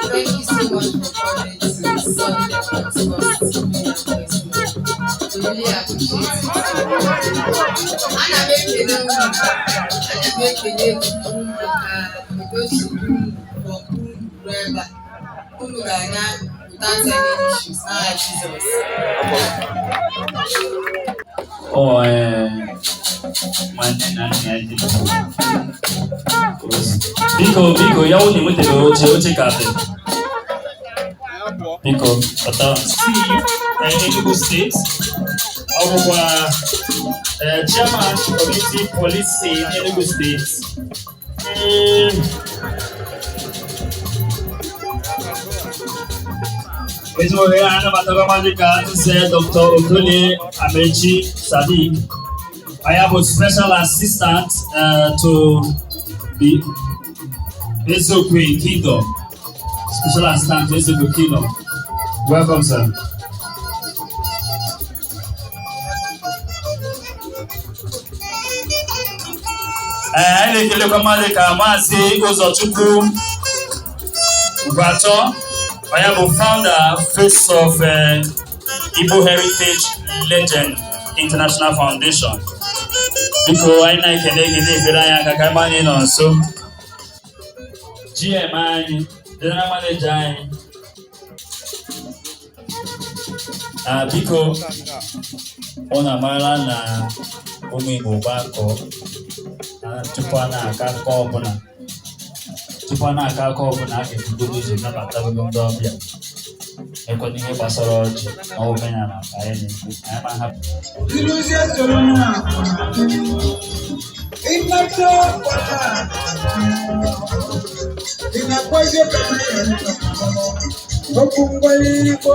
Thank you so much for coming to Sunday 21st May and We really appreciate it. Ana m ekele unu, ana m ekele Chukwu maka otu o si du unu from unu ruo ebe a. Unu ga-aga without any issues n'aha Jizọs. Ọ nwanne na nna ya dị. Biko, biko, ya wụ na enwetabeghị oche, oche ka dị. Biko, bata. Steve, Enugu State. Ọ bụkwa chairman community policing Enugu State. Ezigbo ohere a anabatara mmadụ ka Nze Dr. Okolie Amechi Sadiq. I am a special assistant to the Ezekwe Kingdom. Special assistant to Ezekwe Kingdom. Welcome, sir. Ee, anyị na-ekelekwa mmadụ ka Maazị Ụzọchukwu Ugwatọ, onye bụ founder, face of Igbo Heritage Legend International Foundation. Biko, anyị na-ekele gị na-efere anyị aka ka ebe anyị nọ nso. GM anyị, General Manager anyị. Ah, biko, unu amaala na ụmụ Igbo gbakọ, tupu a na-akọ akụkọ ọbụla, tupu a na-akọ akụkọ ọbụla, a ga-ebugodo ụzọ nabatagodo ndị ọbịa, ekwana ihe gbasara ọjị na omenala ka anyị na-ekwu anyị ma hapụ. Iluzie soro na ịnata ọkpọta ị na-akpọzie ka okwu mgbali ikpo.